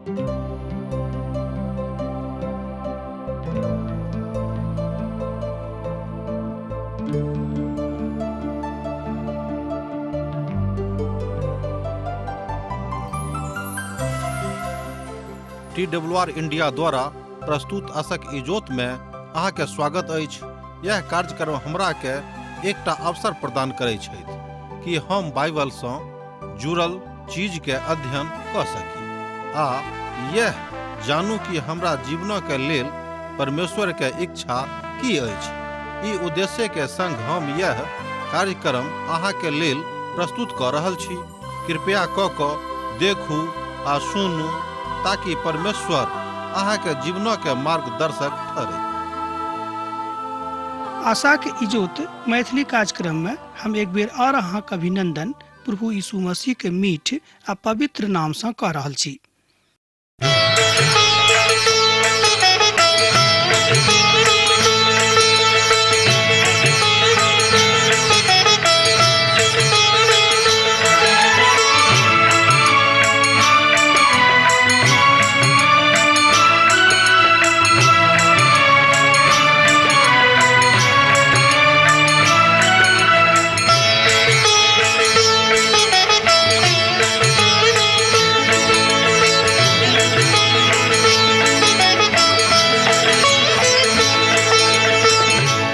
T W R India द्वारा प्रस्तुत असक इजोत में अहाँके स्वागत अछि। यह कार्यक्रम हमरा के एकटा अवसर प्रदान करै छथि कि हम बाइबल सँ जुड़ल चीज के अध्ययन कऽ सकी आ यह जानू कि हमरा जीवन के लेल परमेश्वर के इच्छा की अछि। ई उद्देश्य के संग हम यह कार्यक्रम अहाँ के लेल प्रस्तुत कऽ रहल छी। कृपया कऽ कऽ देखू आ सुनू ताकि परमेश्वर अहाँ के जीवन के मार्गदर्शक ठहरे। आशाक इजोत मैथिली कार्यक्रम में हम एक बेर और अहाँक अभिनंदन प्रभु यीशु मसीह के मीठ आ पवित्र नाम सँ कऽ रहल छी।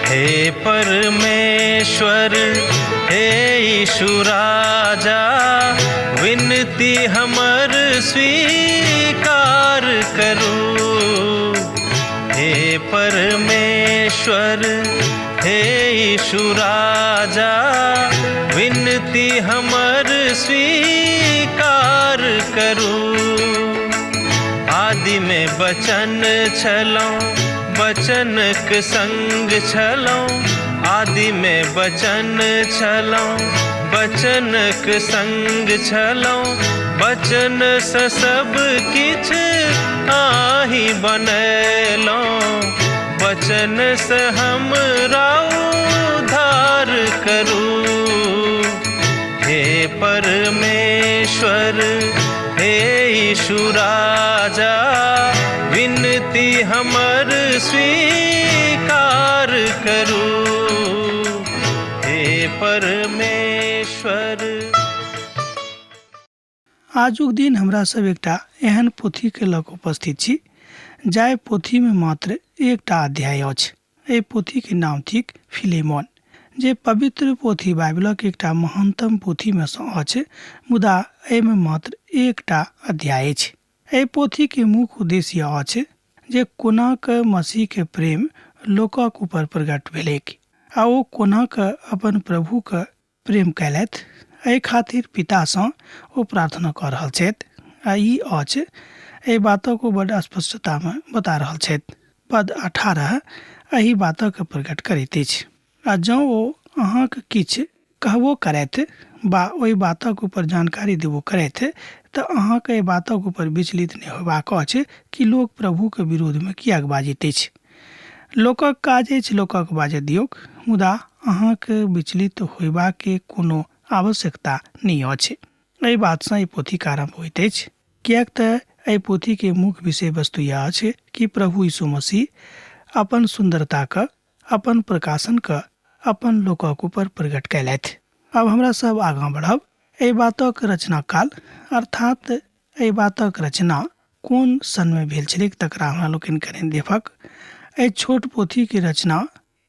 हे परमेश्वर, हे यीशु राजा, विनती हमर स्वीकार करू। हे परमेश्वर, हे यीशु राजा, विनती हमर स्वीकार करू। आदि में बचन छलौं, बचनक संग छलौं। आदि में बचन छलौं, बचनक संग छलौं। बचन से सब किछ आही बनेलौं। बचन से हमरा उद्धार करू। हे परमेश्वर, हे यीशु राजा, विनती हमर स्वीकार करू। हे परमेश्वर। आजुक दिन हमरा सब एकटा एहन पोथी के लग उपस्थित छी जाहि पोथी में मात्र एकटा अध्याय अछि। एहि पोथी के नाम थिक फिलेमोन, जे पवित्र पोथी बाइबलक एकटा महानतम पोथी में सँ अछि, मुदा एहि में मात्र एकटा अध्याय अछि। एहि पोथी के मुख्य उद्देश्य अछि जे कोना क मसीह के प्रेम लोकक ऊपर प्रकट भेलैक आ ओ कोना क अपन प्रभु क प्रेम कयलथि। एहि खातिर पितासँ ओ प्रार्थना कऽ रहल छथि आ ई अछि एहि बातक ओ बड्ड स्पष्टतामे बता रहल छथि। पद 18 एहि बातक प्रकट करैत अछि। आ जँ ओ अहाँक किछु कहबो करथि वा ओहि बातक ऊपर जानकारी देबो करथि तऽ अहाँक एहि बातक ऊपर विचलित नहि होयबाक अछि कि लोक प्रभुक विरोधमे किएक बाजैत अछि। लोकक काज अछि लोकक बाजऽ दियौक, मुदा अहाँक विचलित होयबाक कोनो आवश्यकता नहि अछि। एहि बातसँ ई पोथीक आरम्भ होइत अछि, किएक तँ एहि पोथीक मुख्य विषय वस्तु यैह अछि कि प्रभु यीशु मसीह अपन सुन्दरताक, अपन प्रकाशनक अपन लोकक ऊपर प्रकट कयलथि। आब हमरा सब आगाँ बढ़ब। एहि बातक रचनाकाल अर्थात् एहि बातक रचना कोन सनमे भेल छलैक तकरा हमरा लोकनि कने देखक। एहि छोट पोथीके रचना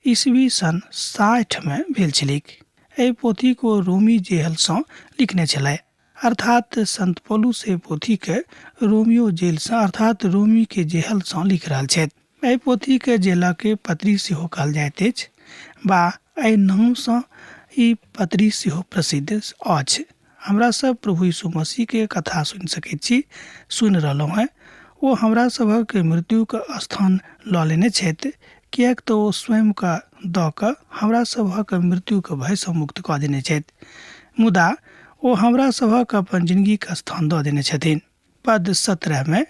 ईस्वी सन 60मे भेल छलैक। एहि पोथीक ओ रोमी जेहलसँ लिखने छलै, अर्थात संत पौलुस एहि पोथीके रोमियो जेलसँ अर्थात रोमीके जेहलसँ लिख रहल छथि। एहि पोथीके जेलक पत्री सेहो कहल जाइत अछि वा एहि नामसँ ई पत्री सेहो प्रसिद्ध अछि। हमरा सब प्रभु यीशु मसीह के कथा सुनि सकैत छी, सुनि रहलहुँ हैं। ओ हमरा सभक मृत्युक स्थान लऽ लेने छथि, किएक तऽ ओ स्वयं के दऽ कऽ हमरा सभक मृत्युक भय सँ मुक्त कऽ देने छथि। मुदा ओ हमरा सभक अपन जिनगीक स्थान दऽ देने छथिन। पद 17 मे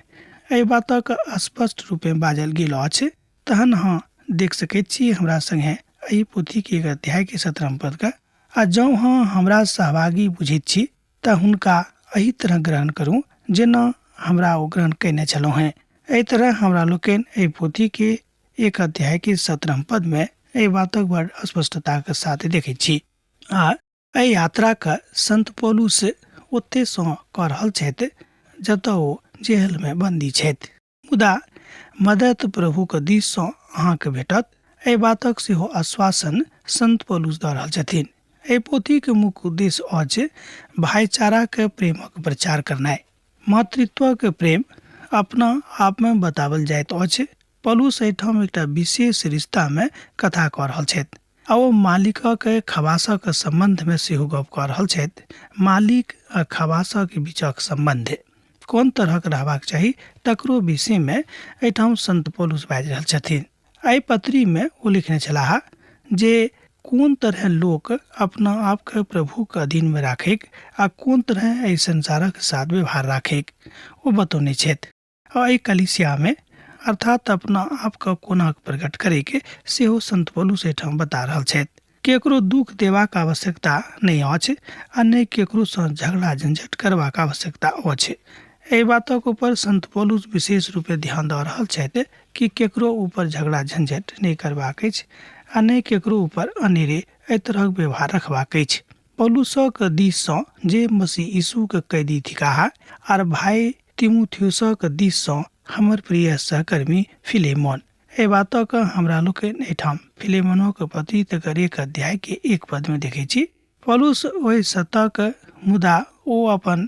एहि बातक स्पष्ट रूपेँ बाजल गेल अछि, तहन अहाँ देख सकैत छी हमरा संगे एहि पोथीके एक अध्यायके 17 पदके, आ जँ अहाँ हमरा सहभागी बुझैत छी तऽ हुनका एहि तरह ग्रहण करू जेना हमरा ओ ग्रहण कयने छलहुँ हेँ। एहि तरह हमरा लोकनि एहि पोथीके एक अध्यायके 17 पदमे एहि बातक बड़ स्पष्टताक साथ देखैत छी। आ एहि यात्राके संत पौलुस ओतयसँ कऽ रहल छथि जतय ओ जेहलमे बन्दी छथि। मुदा मदति प्रभुक दिससँ अहाँकेँ भेटत, एहि बातक सेहो आश्वासन संत पौलुस दऽ रहल छथिन। एहि पोथीक मुख्य उद्देश्य अछि भाईचाराक प्रेमक प्रचार करनाइ। मातृत्वक प्रेम अपना आपमे बताओल जाइत अछि। पौलुस एहिठाम एकटा विशेष रिश्तामे कथा कऽ रहल छथि आ ओ मालिकक खवासक सम्बन्धमे सेहो गप कऽ रहल छथि। मालिक आ खवासक बीचक सम्बन्ध कोन तरहक रहबाक चाही तकरो विषयमे एहिठाम संत पौलुस बाजि रहल छथिन। एहि पत्रीमे ओ लिखने छलाह जे कोन तरहे लोक अपना आपके प्रभुक अधीनमे राखैक आ कोन तरहे एहि संसारक साथ व्यवहार राखैक ओ बतौने छथि। आ एहि कलीसियामे अर्थात अपना आपके कोना प्रकट करैके सेहो संत पौलुस एहिठाम बता रहल छथि। केकरो दुख देबाक आवश्यकता नहि अछि आ नहि केकरोसँ झगड़ा झंझट करबाक आवश्यकता अछि। एहि बातक ऊपर संत पौलुस विशेष रूपे ध्यान दऽ रहल छथि कि केकरो ऊपर झगड़ा झंझट नहि करबाक अछि आ नहि केकरो ऊपर अनेरे एहि तरहक व्यवहार रखबाक अछि। पौलुसक दिससँ जे मसीह यीशुक कैदी थिकाह आर भाय तिमुथियुसक दिससँ हमर प्रिय सहकर्मी फिलेमोन। एहि बातक हमरा लोकनि एहिठाम फिलेमोनक पत्री तकर एक अध्याय के एक पद में देखै छी। पौलुस ओहि सतक मुदा ओ अपन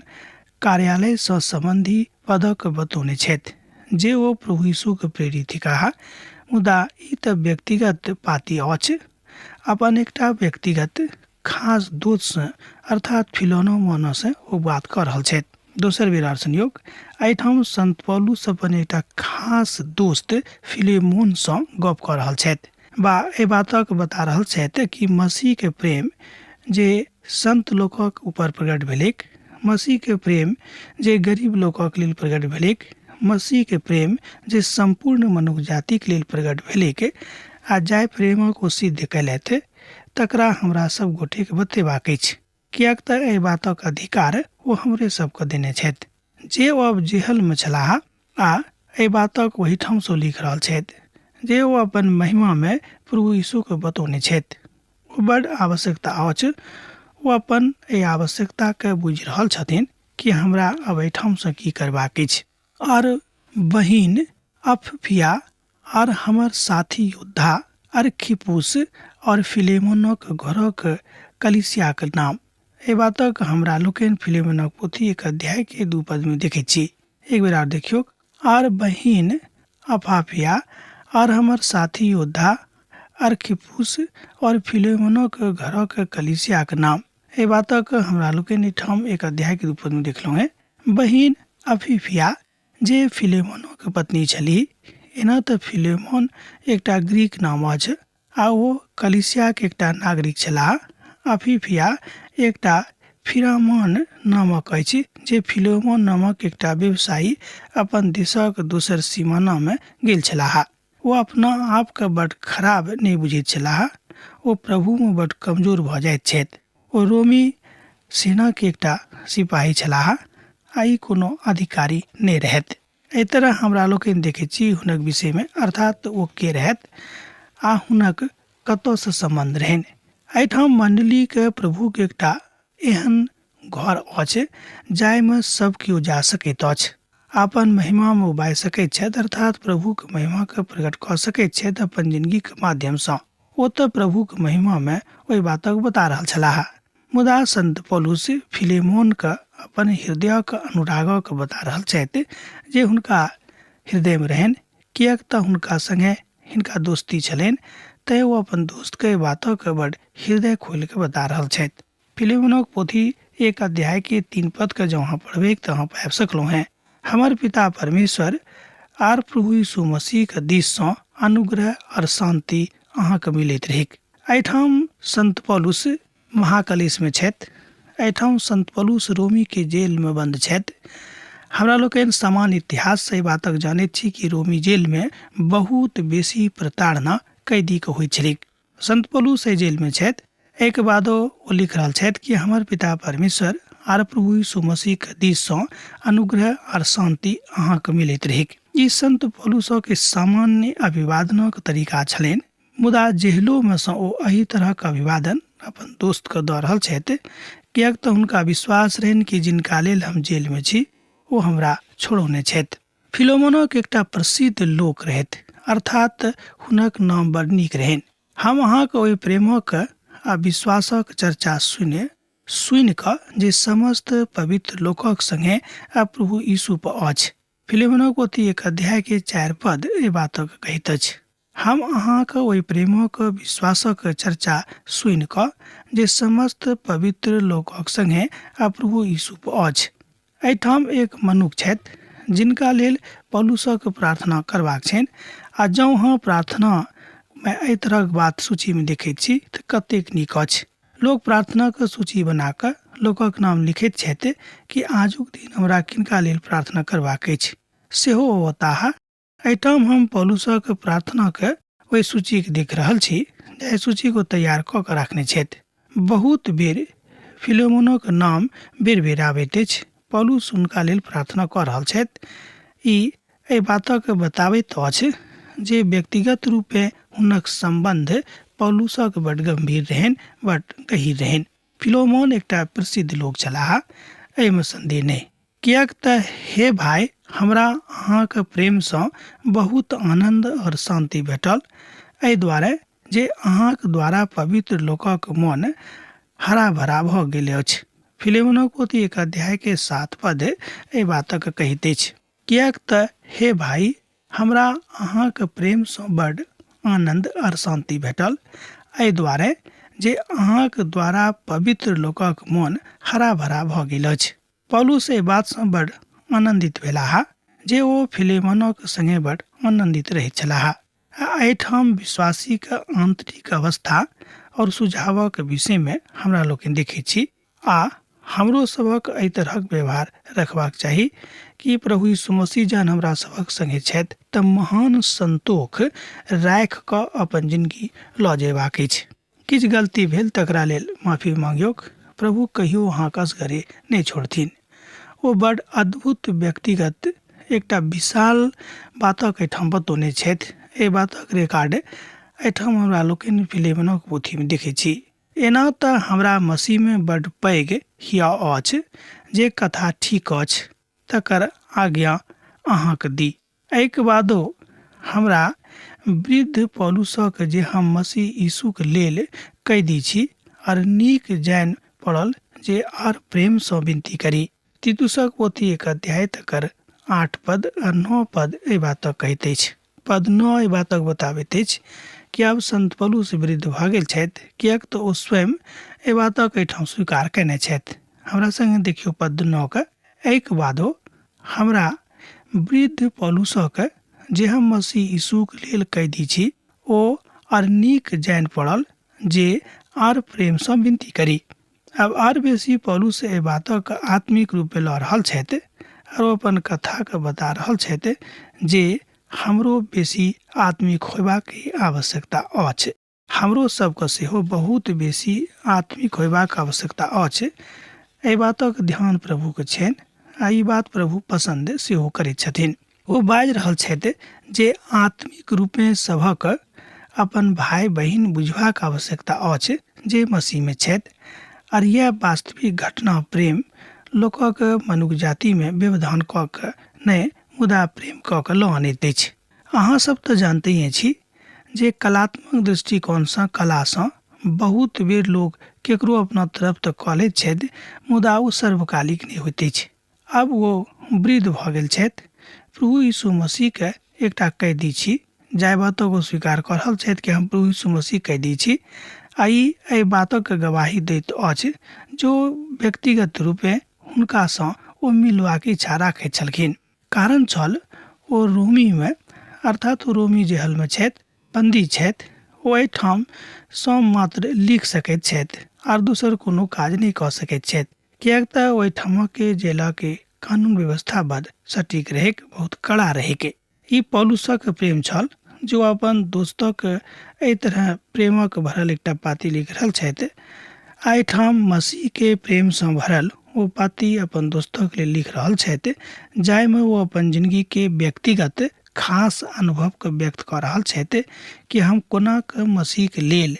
कार्यालय सँ संबंधी पदक बतौने छथि जे ओ प्रभु यीशुक प्रेरित थिकाह, मुदा ई तऽ व्यक्तिगत पाती अछि। अपन एकटा व्यक्तिगत खास दोस्तसँ अर्थात फिलोनो-मोनोसँ ओ बात कऽ रहल छथि। दोसर बेर आर सुनियौक, एहिठाम संत पौलुस अपन एकटा खास दोस्त फिलेमोनसँ गप कऽ रहल छथि बा एहि बातक बता रहल छथि कि मसीहके प्रेम जे संत लोकक ऊपर प्रकट भेलैक, मसीहके प्रेम जे गरीब लोकक लेल प्रकट भेलैक, मसीहके प्रेम जे सम्पूर्ण मनुख जातिक लेल प्रकट भेलैक आ जाहि प्रेमक ओ सिद्ध कयलथि तकरा हमरा सब गोटेके बतेबाक अछि, किएक तऽ एहि बातक अधिकार ओ हमरे सबके देने छथि जे ओ अब जेहलमे छलाह आ एहि बातक ओहिठामसँ लिख रहल छथि जे ओ अपन महिमामे प्रभु यीशुके बतौने छथि। ओ बड आवश्यकता अछि, ओ अपन एहि आवश्यकताके बुझि रहल छथिन कि हमरा अब एहिठामसँ की करबाक अछि। आर बहिन अफफिया आर हमर साथी योद्धा अर्खिपुस और फिलेमोनक घरक कलीसियाक नाम। एहि बातक हमरा लोकनि फिलेमोनक पोथी एक अध्याय के 2 पद में देखैत छी। एक बेर आर देखियौक। आर बहिन अफाफिया आर हमर साथी योद्धा अर्खिपुस और फिलेमोनक घरक कलीसियाक नाम। एहि बातक हमरा लोकनि एहिठाम एक अध्याय के 2 पद में देखलहुँ हेँ। बहिन अफिफिया जे फिलेमोनोके पत्नी छलीह, एना तऽ फिलेमोन एकटा ग्रीक नाम अछि आ ओ कलिसियाके एकटा नागरिक छलाह। अफिफिया एकटा फिरामान नामक अछि जे फिलेमोन नामक एकटा व्यवसायी अपन देशक दोसर सीमानामे गेल छलाह। ओ अपना आपके बड खराब नहि बुझैत छलाह। ओ प्रभुमे बड कमजोर भऽ जाइत छथि। ओ रोमी सेनाके एकटा सिपाही छलाह आ ई कोनो अधिकारी नहि रहथि। एहि तरह हमरा लोकनि देखैत छी हुनक विषयमे, अर्थात ओ के रहथि आ हुनक कतऽसँ सम्बन्ध रहनि। एहिठाम मण्डलीके प्रभुके एकटा एहन घर अछि जाहिमे सब केओ जा सकैत अछि, अपन महिमामे ओ बाजि सकैत छथि, अर्थात प्रभुके महिमाके प्रकट कऽ सकैत छथि अपन जिनगीके माध्यमसँ। ओ तऽ प्रभुक महिमामे ओहि बातक बता रहल छलाह, मुदा संत पौलुस फिलेमोनके अपन हृदयक अनुरागक बता रहल छथि जे हुनका हृदयमे रहनि, किएक तऽ हुनका संगे हिनका दोस्ती छलनि, तैँ ओ अपन दोस्तके एहि बातक बड़ हृदय खोलि कऽ बता रहल छथि। फिलेमोनक पोथी एक अध्याय के 3 पद के जँ अहाँ पढ़बैक तऽ अहाँ पाबि सकलहुँ हेँ। हमर पिता परमेश्वर आर प्रभु यीशु मसीह के दिस सँ अनुग्रह और शांति अहाँके मिलैत रहैक। एहिठाम संत पौलुस महाकलेश में छथि। एहिठाम संत पौलुस रोमी के जेल में बंद छथि। हमरा लोकनि सामान्य इतिहास से एहि बातक जानैत छी कि रोमी जेल में बहुत बेसी प्रताड़ना कैदीके होइत छलैक। संत पौलुस एहि जेल में छथि। एहिके बादो ओ लिख रहल छथि कि हमर पिता परमेश्वर आर प्रभु यीशु मसीहके दिससँ अनुग्रह आर शान्ति अहाँके मिलैत रहैक। ई संत पौलुसक सामान्य अभिवादनक तरीका छलनि, मुदा जेहलोमे सँ ओ एहि तरहक अभिवादन अपन दोस्तके दऽ रहल छथि, किएक तऽ हुनका विश्वास रहनि कि जिनका लेल हम जेलमे छी ओ हमरा छोड़ौने छथि। फिलोमोनक एकटा प्रसिद्ध लोक रहथि, अर्थात हुनक नाम बड़ नीक रहनि। हम अहाँक ओहि प्रेमक आ विश्वासक चर्चा सुनि सुनि कऽ जे समस्त पवित्र लोकक संगे आ प्रभु यीशु पर अछि। फिलेमोनक पोथी एक अध्याय के 4 पद एहि बातक कहैत अछि। हम अहाँक ओहि प्रेमक विश्वासक चर्चा सुनि कऽ जे समस्त पवित्र लोकक संगे आ प्रभु यीशु पर अछि। एहिठाम एक मनुख छथि जिनका लेल पौलुसक प्रार्थना करबाक छनि, आ जँ अहाँ प्रार्थनामे एहि तरहक बात सूचीमे देखैत छी तऽ कतेक नीक अछि। लोक प्रार्थनाक सूची बना कऽ लोकक नाम लिखैत छथि कि आजुक दिन हमरा किनका लेल प्रार्थना करबाक अछि, सेहो ओ औताह। एहिठाम हम पौलुसक प्रार्थनाक ओहि सूचीके देख रहल छी जाहि सूचीके ओ तैयार कऽ कऽ राखने छथि। बहुत बेर फिलेमोनक नाम बेर-बेर आबैत अछि। पौलुस हुनका लेल प्रार्थना कऽ रहल छथि। ई एहि बातक बताबैत अछि जे व्यक्तिगत रूपेँ हुनक सम्बन्ध पौलुसक बड गम्भीर रहनि, बड गहीर रहनि। फिलोमोन एकटा प्रसिद्ध लोक छलाह, एहिमे सन्देह नहि। किएक तऽ हे भाय, हमरा अहाँक प्रेमसँ बहुत आनन्द और शान्ति भेटल, एहि दुआरे जे अहाँक द्वारा पवित्र लोकक मन हरा-भरा भऽ गेल अछि। फिलेमोनक पोथी एक अध्याय के 7 पद एहि बातक कहैत अछि। किएक तऽ हे भाइ, हमरा अहाँक प्रेमसँ बड्ड आनन्द और शान्ति भेटल, एहि दुआरे जे अहाँक द्वारा पवित्र लोकक मन हरा-भरा भऽ गेल अछि। पौलुस एहि बातसँ बड्ड आनन्दित भेलाह जे ओ फिलेमोनक संगे बड्ड आनन्दित रहैत छलाह। आ एहिठाम विश्वासीक आन्तरिक अवस्था और सुझावक विषयमे हमरा लोकनि देखैत छी, आ हमरो सभक एहि तरहक व्यवहार रखबाक चाही कि प्रभु यीशु मसीह जहन हमरा सभक संगे छथि तऽ महान संतोख राखि कऽ अपन जिनगी लऽ जयबाक अछि। किछु गलती भेल तकरा लेल माफी मांगियौक, प्रभु कहियो अहाँक असगरे नहि छोड़थिन। ओ बड अद्भुत व्यक्तिगत एकटा विशाल बातक एहिठाम बतौने छथि। एहि बातक रिकॉर्ड एहिठाम हमरा लोकनि फिलेमनक पोथीमे देखैत छी। एना तऽ हमरा मसीहमे बड पैघ हियाव अछि जे कथा ठीक अछि तकर आज्ञा अहाँक दी। एहिके बादो हमरा वृद्ध पौलुसक जे हम मसीह यीशुक लेल कैदी छी आर नीक जानि पड़ल जे आर प्रेमसँ विनती करी। तीतुसक पोथी एक अध्याय तकर 8 पद आ 9 पद एहि बातक कहैत अछि। पद 9 एहि बातक बताबैत अछि कि आब संत पौलुस वृद्ध भऽ गेल छथि, किएक तऽ ओ स्वयं एहि बातक एहिठाम स्वीकार कयने छथि। हमरा संगे देखियौ पद 9 के। एहिके बादो हमरा वृद्ध पौलुसक जे हम मसीह यीशुक लेल कैदी छी, ओ आर नीक जानि पड़ल जे आर प्रेमसँ विनती करी। आब आर बेसी पौलुस एहि बातक आत्मिक रूपे लऽ रहल छथि आर ओ अपन कथाके बता रहल छथि जे हमरो बेसी आत्मिक होयबाक आवश्यकता अछि। हमरो सबके सेहो बहुत बेसी आत्मिक होयबाक आवश्यकता अछि। एहि बातक ध्यान प्रभुके छनि आ ई बात प्रभु पसन्द सेहो करैत छथिन। ओ बाजि रहल छथि जे आत्मिक रूपेँ सभक अपन भाय बहिन बुझबाक आवश्यकता अछि जे मसीहमे छथि, आर यैह वास्तविक घटना प्रेम लोकक मनुख जातिमे व्यवधान कऽ कऽ नहि मुदा प्रेम कऽ कऽ लऽ अनैत अछि। अहाँ सब तऽ जानते छी जे कलात्मक दृष्टिकोणसँ कलासँ बहुत बेर लोक केकरो अपना तरफ तऽ कऽ लैत छथि, मुदा ओ सर्वकालिक नहि होइत अछि। आब ओ वृद्ध भऽ गेल छथि। प्रभु यीशु मसीहके एकटा कैदी छी, जाहि बातक ओ स्वीकार कऽ रहल छथि कि हम प्रभु यीशु मसीह कैदी छी, आ ई एहि बातक गवाही दैत अछि जे ओ व्यक्तिगत रूपेँ हुनकासँ ओ मिलबाक इच्छा राखैत छलखिन। कारण छल ओ रोमीमे अर्थात ओ रोमी जेहलमे छथि, बन्दी छथि। ओ एहिठाम सँ मात्र लिख सकैत छथि आर दोसर कोनो काज नहि कऽ सकैत छथि, किएक तऽ ओहिठामके जेलके कानून व्यवस्था बड सटीक रहैक, बहुत कड़ा रहैक। ई पौलुसक प्रेम छल जे ओ अपन दोस्तक एहि तरह प्रेमक भरल एकटा पाती लिख रहल छथि। आ एहिठाम मसीहके प्रेमसँ भरल ओ पाती अपन दोस्तक लेल लिख रहल छथि, जाहिमे ओ अपन जिनगीके व्यक्तिगत खास अनुभवके व्यक्त कऽ रहल छथि कि हम कोना कऽ मसीहके लेल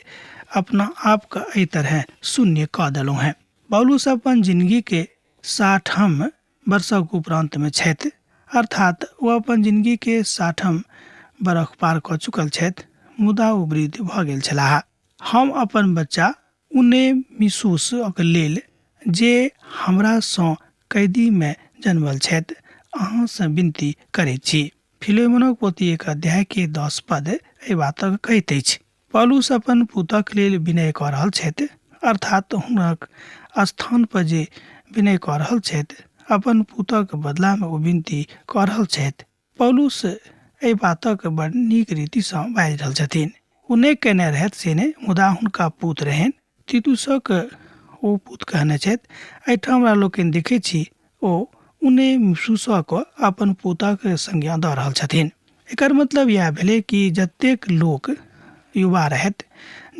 अपना आपके एहि तरह शून्य कऽ देलहुँ हेँ। पौलुस अपन जिनगीके 60म वर्षक उपरान्तमे छथि, अर्थात ओ अपन जिनगीके 60म बरख पार कऽ चुकल छथि, मुदा ओ वृद्ध भऽ गेल छलाह। हम अपन बच्चा उनेमिसुसक लेल जे हमरासँ कैदीमे जन्मल छथि, अहाँसँ विनती करैत छी। फिलेमोनक पोथी 1 अध्यायके 10 पद एहि बातक कहैत अछि। पौलुस अपन पुतक लेल विनय कऽ रहल छथि, अर्थात हुनक स्थान पर जे विनय कऽ रहल छथि, अपन पुतक बदलामे ओ विनती कऽ रहल छथि। पौलुस एहि बातक बड़ नीक रीतिसँ बाजि रहल छथिन। ओ नहि कयने रहथि से नहि, मुदा हुनका पूत रहनि। तीतुसक ओ पूत कहने छथि। एहिठाम हमरा लोकनि देखैत छी ओ उनेमिसुसक अपन पोताक संज्ञा दऽ रहल छथिन। एकर मतलब इएह भेलै कि जतेक लोक युवा रहथि,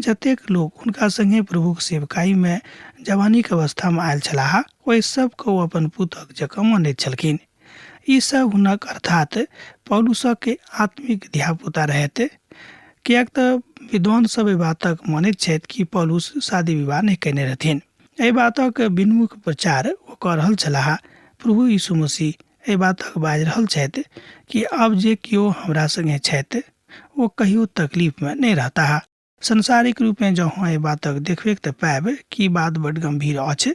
जतेक लोक हुनका संगे प्रभुक सेवकाईमे जवानीक अवस्थामे आयल छलाह, ओहि सबके ओ अपन पुतक जकाँ मानैत छलखिन। ई सब हुनक अर्थात पौलुसक आत्मिक धियापुता रहथि, किएक तऽ विद्वान सब एहि बातक मानैत छथि कि पौलुस शादी विवाह नहि कयने रहथिन। एहि बातक विन्मुख प्रचार ओ कऽ रहल छलाह। प्रभु यीशु मसीह एहि बातक बाजि रहल छथि कि आब जे केओ हमरा संगे छथि ओ कहियो तकलीफमे नहि रहताह। सांसारिक रूपेँ जँ अहाँ एहि बातक देखबैक तऽ पायब कि ई बात बड्ड गम्भीर अछि।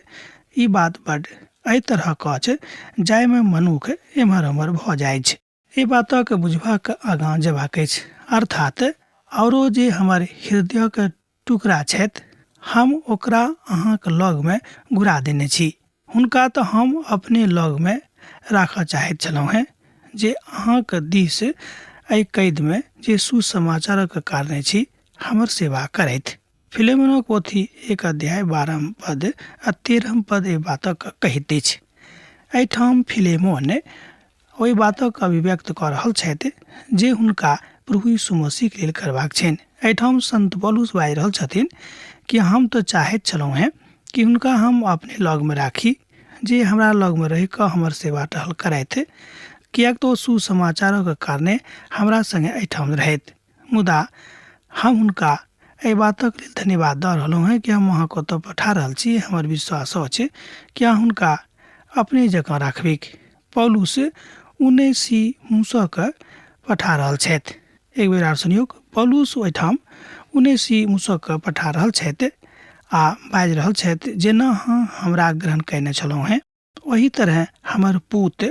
ई बात बड्ड एहि तरहक अछि जाहिमे मनुख एम्हर ओम्हर भऽ जाइछ। एहि बातक बुझबाक आगाँ जेबाक अछि, अर्थात आओरो जे हमर हृदयक टुकड़ा छथि, हम ओकरा अहाँक लगमे घुरा देने छी। हुनका तऽ हम अपने लगमे राखऽ चाहैत छलहुँ हेँ जे अहाँक दिस एहि कैदमे जे सुसमाचारक कारणे छी, हमर सेवा करथि। फिलेमोनक पोथी 1 अध्याय 12 पद आ 13 पद एहि बातक कहैत अछि। एहिठाम फिलेमोन ओहि बातक अभिव्यक्त कऽ रहल छथि जे हुनका प्रभु यीशु मसीहके लेल करबाक छनि। एहिठाम संत पौलुस बाजि रहल छथिन कि हम तऽ चाहैत छलहुँ हेँ कि हुनका हम अपने लगमे राखी, जे हमरा लगमे रहि कऽ हमर सेवा टहल करथि, किएक तऽ ओ सुसमाचारक कारणे हमरा सङ्गे एहिठाम रहथि। मुदा हम हुनका एहि बातक लेल धन्यवाद दऽ रहलहुँ हेँ कि हम अहाँके ओतऽ पठा रहल छी। हमर विश्वास अछि कि अहाँ हुनका अपने जकाँ राखबैक। पौलुस उनेसिमुसके पठा रहल छथि। एक बेर आर सुनियौक, पौलुस ओहिठाम उनेसिमुसके पठा रहल छथि आ बाजि रहल छथि, जेना अहाँ हमरा ग्रहण कयने छलहुँ हेँ ओही तरहे हमर पूत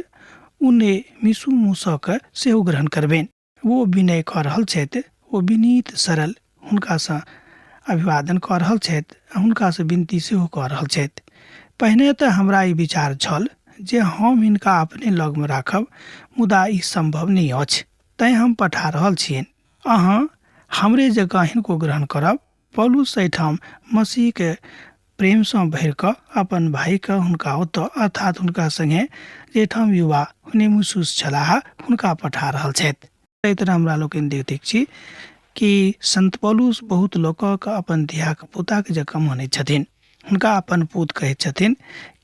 उनेमिसुमुसके सेहो ग्रहण करबनि। ओ विनय कऽ रहल छथि, ओ विनीत सरल हुनकासँ अभिवादन कऽ रहल छथि आ हुनकासँ विनती सेहो कऽ रहल छथि। पहिने तऽ हमरा ई विचार छल जे हम हिनका अपने लगमे राखब, मुदा ई सम्भव नहि अछि, तैँ हम पठा रहल छियनि। अहाँ हमरे जकाँ हिनको ग्रहण करब। पौलुस एहिठाम मसीहके प्रेमसँ भरि कऽ अपन भाइके हुनका ओतऽ, अर्थात हुनका सङ्गे जाहिठाम युवा उनेमुसुस छलाह, हुनका पठा रहल छथि। एहि तरह हमरा लोकनि देखैत छी कि संत पौलुस बहुत लोकक अपन धियाक पुताके जकाँ मानैत छथिन। हुनका अपन पूत कहैत छथिन,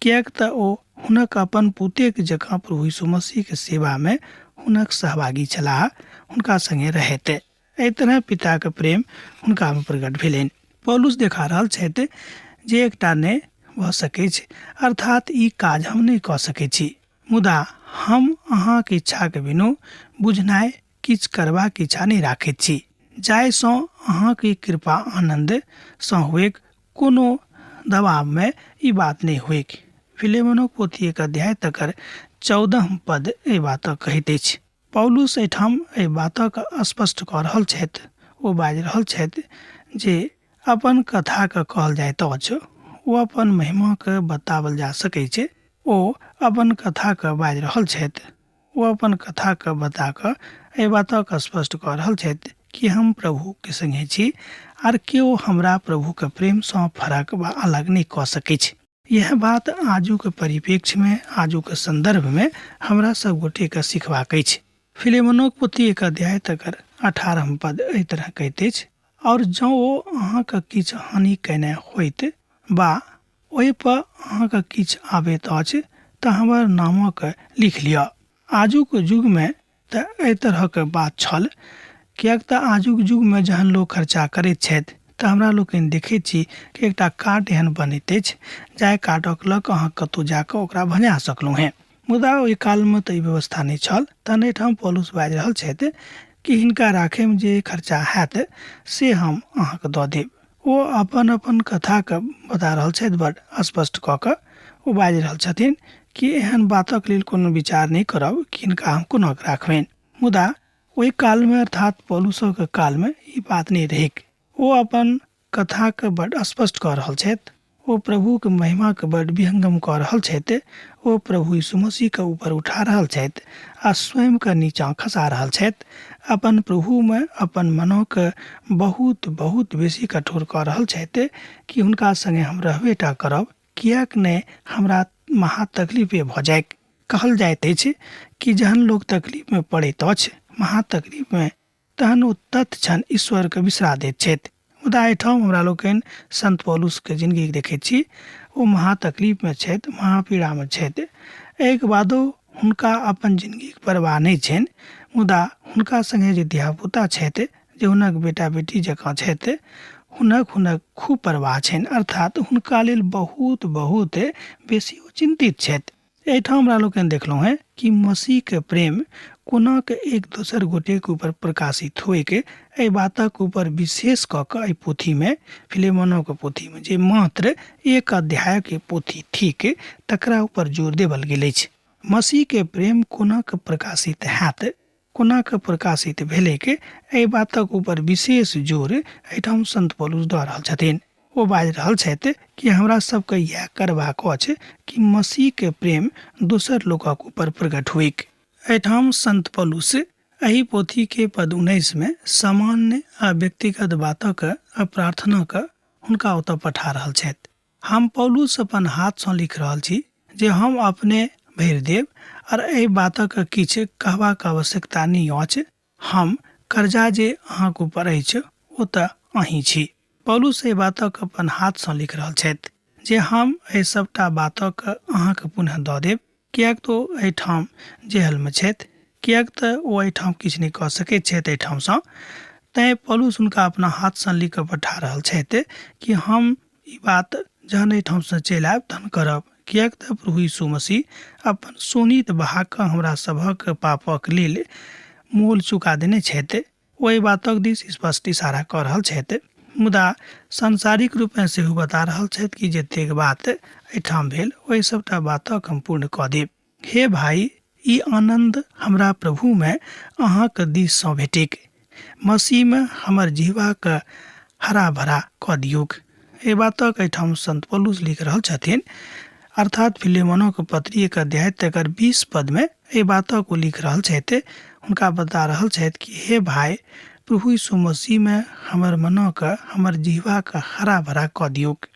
किएक तऽ ओ हुनक अपन पुतेके जकाँ प्रभु यीशु मसीहके सेवामे हुनक सहभागी छलाह, हुनका सङ्गे रहैत। एहि तरह पिताक प्रेम हुनकामे प्रकट भेलनि। पौलुस देखा रहल छथि जे एकटा नहि भऽ सकैछ, अर्थात ई काज हम नहि कऽ सकैत छी, मुदा हम अहाँक इच्छाक बिनु बुझनाइ किछु करबाक इच्छा नहि राखैत छी, जाहिसँ अहाँक ई कृपा आनन्द सँ होइक, कोनो दबावमे ई बात नहि होइक। फिलेमोनक पोथी 1 अध्याय तकर 14 पद एहि बातक कहैत अछि। पौलुस एहिठाम एहि बातक स्पष्ट कऽ रहल छथि। ओ बाजि रहल छथि जे अपन कथाके कहल जाइत अछि, ओ अपन महिमाके बताओल जा सकैत छै। ओ अपन कथाके बाजि रहल छथि, ओ अपन कथाके बता कऽ एहि बातक स्पष्ट कऽ रहल छथि कि हम प्रभुके सङ्गे छी आर केओ हमरा प्रभुके प्रेमसँ फरक वा अलग नहि कऽ सकैछ। यह बात आजुक परिप्रेक्ष्यमे, आजुक सन्दर्भमे हमरा सब गोटेके सिखबाक अछि। फिलेमोनक पोथी 1 अध्याय तकर 18 पद एहि तरह कहैत अछि, और जँ ओ अहाँके किछु हानि कयने होइत वा ओहिपर अहाँके किछु आबैत अछि तऽ हमर नामक लिख लिअ। आजुक युगमे तऽ एहि तरहक बात छल, किएक तऽ आजुक युगमे जहन लोक खर्चा करैत छथि तऽ हमरा लोकनि देखैत छी कि एकटा कार्ड एहन बनैत अछि जाहि कार्डक लऽ कऽ अहाँ कतहु जाकऽ ओकरा भँजा सकलहुँ हेँ। मुदा ओहि कालमे तऽ ई व्यवस्था नहि छल। तहन एहिठाम पौलुस बाजि रहल छथि कि हिनका राखयमे जे खर्चा हैत से हम अहाँके दऽ देब। ओ अपन अपन कथाके बता रहल छथि बड स्पष्ट कऽ कऽ ओ बाजि रहल छथिन कि एहन बातक लेल कोनो विचार नहि करब कि हिनका हम कोना कऽ राखबनि। मुदा ओहि कालमे अर्थात पौलुसक कालमे ई बात नहि रहैक। ओ अपन कथाके बड स्पष्ट कऽ रहल छथि। ओ प्रभुके महिमाके बड विहंगम कऽ रहल छथि। ओ प्रभु यीशु मसीहके ऊपर उठा रहल छथि आ स्वयंके नीचाँ खसा रहल छथि। अपन प्रभुमे अपन मनोके बहुत बहुत बेसी कठोर कऽ रहल छथि कि हुनका सङ्गे हम रहबे टा करब, किएक नहि हमरा महा तकलीफे भऽ जाइक। कहल जाइत अछि कि जहन लोक तकलीफमे पड़ैत अछि, महा तकलीफमे, तहन ओ तत्क्षण ईश्वरके बिसरा दैत छथि। मुदा एहिठाम हमरा लोकनि संत पौलुसके जिनगीके देखैत छी, ओ महा तकलीफमे छथि, महापीड़ामे छथि, एहिके बादो हुनका अपन जिनगीके परवाह नहि छनि। मुदा हुनका सङ्गे जे धियापुता छथि, जे हुनक बेटा बेटी जकाँ छथि, हुनक हुनक खूब परवाह छनि, अर्थात हुनका लेल बहुत बहुत बेसी ओ चिन्तित छथि। एहिठाम हमरा लोकनि देखलहुँ हेँ कि मसीहके प्रेम कोना कऽ एक दोसर गोटेके ऊपर प्रकाशित होइक, एहि बातक ऊपर विशेष कऽ कऽ एहि पोथीमे, फिलेमोनोके पोथीमे जे मात्र एक अध्यायके पोथी थिक, तकरा ऊपर जोर देवल गेल अछि। मसीहके प्रेम कोना कऽ प्रकाशित हैत, कोना कऽ प्रकाशित भेलैक, एहि बातक ऊपर विशेष जोर एहिठाम संत पौलुस दऽ रहल छथिन। ओ बाजि रहल छथि कि हमरा सबके इएह करबाक अछि कि मसीहके प्रेम दोसर लोकक ऊपर प्रकट होइक। एहिठाम संत पौलुस एहि पोथीके पद 19 मे सामान्य आ व्यक्तिगत बातक आ प्रार्थनाक हुनका ओतऽ पठा रहल छथि। हम पौलुस अपन हाथसँ लिख रहल छी जे हम अपने भरि देब आओर एहि बातक किछु कहबाक आवश्यकता नहि अछि। हम कर्जा जे अहाँक ऊपर अछि ओ तऽ अहीं छी। पौलुस एहि बातक अपन हाथसँ लिख रहल छथि जे हम एहि सभटा बातक अहाँके पुनः दऽ देब, किएक तऽ ओ एहिठाम जेहलमे छथि, किएक तऽ ओ एहिठाम किछु नहि कऽ सकैत छथि एहिठामसँ। तैँ पौलुस हुनका अपना हाथसँ लिख कऽ पठा रहल छथि कि हम ई बात जहन एहिठामसँ चलि आयब तहन करब, किएक तऽ प्रभु यीशु मसीह अपन शोणित बहा कऽ हमरा सभक पापक लेल मोल चुका देने छथि। ओ एहि बातक दिस स्पष्ट इशारा कऽ रहल छथि, मुदा सांसारिक रूपेँ सेहो बता रहल छथि कि जतेक बात एहिठाम भेल ओहि सभटा बातक हम पूर्ण कऽ देब। हे भाइ, ई आनन्द हमरा प्रभुमे अहाँक दिससँ भेटैक। मसीहमे हमर जिह्वाके हरा-भरा कऽ दियौक। एहि बातक एहिठाम संत पौलुस लिख रहल छथिन, अर्थात फिलेमोनक पत्री एक अध्याय तकर 20 पदमे एहि बातक ओ लिख रहल छथि। हुनका बता रहल छथि कि हे भाइ, प्रभु यीशु मसीहमे हमर मनक, हमर जिह्वाके हरा-भरा कऽ दियौक।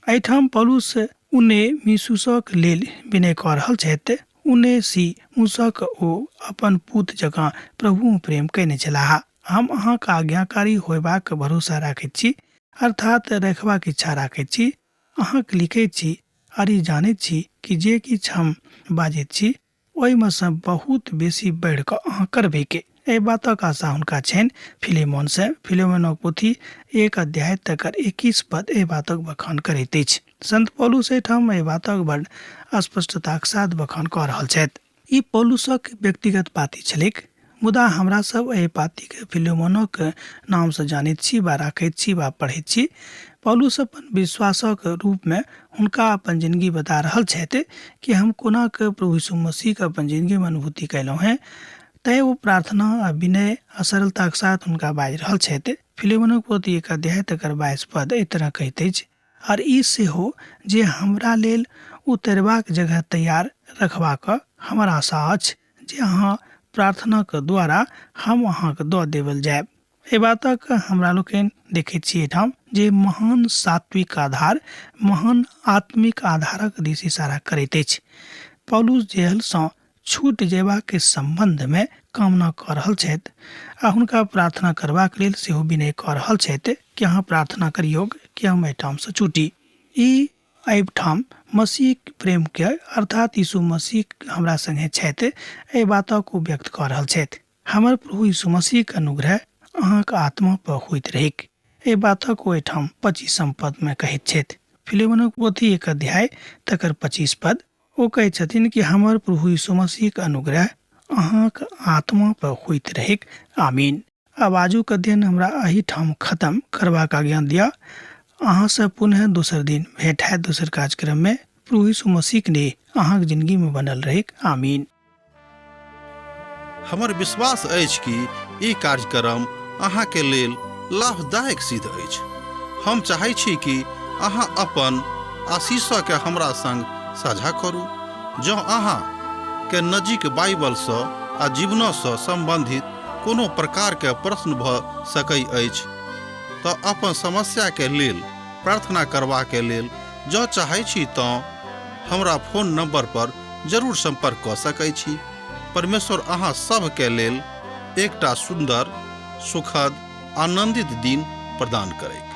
एहिठाम पौलुस उनेमिसुसक लेल विनय कऽ रहल छथि। उनेसिमुसक ओ अपन पूत जकाँ प्रभुमे प्रेम कयने छलाह। हम अहाँक आज्ञाकारी होयबाक भरोसा राखैत छी, अर्थात् रखबाक इच्छा राखैत छी। अहाँक लिखैत छी आर ई जानैत छी कि जे किछु हम बाजैत छी ओहिमे सँ बहुत बेसी बढ़ि कऽ अहाँ करबैक। एहि बातक आशा हुनका छनि फिलेमोनसँ। फिलेमोनक पोथी एक अध्याय तकर 21 पद एहि बातक बखान करैत अछि। संत पौलुस एहिठाम एहि बातक बड़ स्पष्टताक साथ बखान कऽ रहल छथि। ई पौलुसक व्यक्तिगत पाती छलैक, मुदा हमरा सब एहि पातीके फिलेमोनक नामसँ जानैत छी वा राखैत छी वा पढ़ैत छी। पौलुस अपन विश्वासक रूपमे हुनका अपन जिनगी बता रहल छथि कि हम कोना कऽ प्रभु यीशु मसीहके अपन जिनगीमे अनुभूति कयलहुँ हेँ। तैँ ओ प्रार्थना आ विनय आ सरलताक साथ हुनका बाजि रहल छथि। फिलेमोनक पोथी एक अध्याय तकर 22 पद एहि तरह कहैत अछि, आर ई सेहो जे हमरा लेल उतरबाक जगह तैयार रखबाक हमर आशा अछि जे अहाँ प्रार्थनाक द्वारा हम अहाँके दऽ देबल जायब। एहि बातक हमरा लोकनि देखैत छी एहिठाम जे महान सात्विक आधार महान आत्मिक आधारक दिस इशारा करैत अछि। पौलुस जेहलसँ छूटि जयबाक सम्बन्धमे कामना कऽ रहल छथि आ हुनका प्रार्थना करबाक लेल सेहो विनय कऽ रहल छथि कि अहाँ प्रार्थना करियौक कि हम एहिठामसँ छूटी। ई एहिठाम मसीह प्रेमके अर्थात यीशु मसीह हमरा संगे छथि, एहि बातक ओ व्यक्त कऽ रहल छथि। हमर प्रभु यीशु मसीहक अनुग्रह अहाँक आत्मा पर होइत रहैक, एहि बातक ओ एहिठाम 25 पदमे कहैत छथि। फिलेमोनक पोथी 1 अध्याय तकर 25 पद ओ कहैत छथिन कि हमर प्रभु यीशु मसीहक अनुग्रह अहाँक आत्मा पर होइत रहैक। आमीन। आब आजुक अध्ययन हमरा एहिठाम खत्म करबाक आज्ञा दिअ। अहाँसँ पुनः दोसर दिन भेंट हैत दोसर कार्यक्रममे। प्रभु यीशु मसीहक ने अहाँक जिंदगीमे बनल रहैक। आमीन। हमर विश्वास अछि कि ई कार्यक्रम अहाँके लेल लाभदायक सिद्ध अछि। हम चाहै छी कि अहाँ अपन आशीषके हमरा संग साझा करू। जँ अहाँ के नजीक बाइबलसँ आ जीवनसँ सम्बन्धित कोनो प्रकारके प्रश्न भऽ सकै अछि तऽ अपन समस्याके लेल प्रार्थना करबाके लेल जँ चाहै छी तँ हमरा फोन नंबर पर जरूर संपर्क कऽ सकै छी। परमेश्वर अहाँ सभके लेल एकटा सुन्दर, सुखद, आनंदित दिन प्रदान करैक।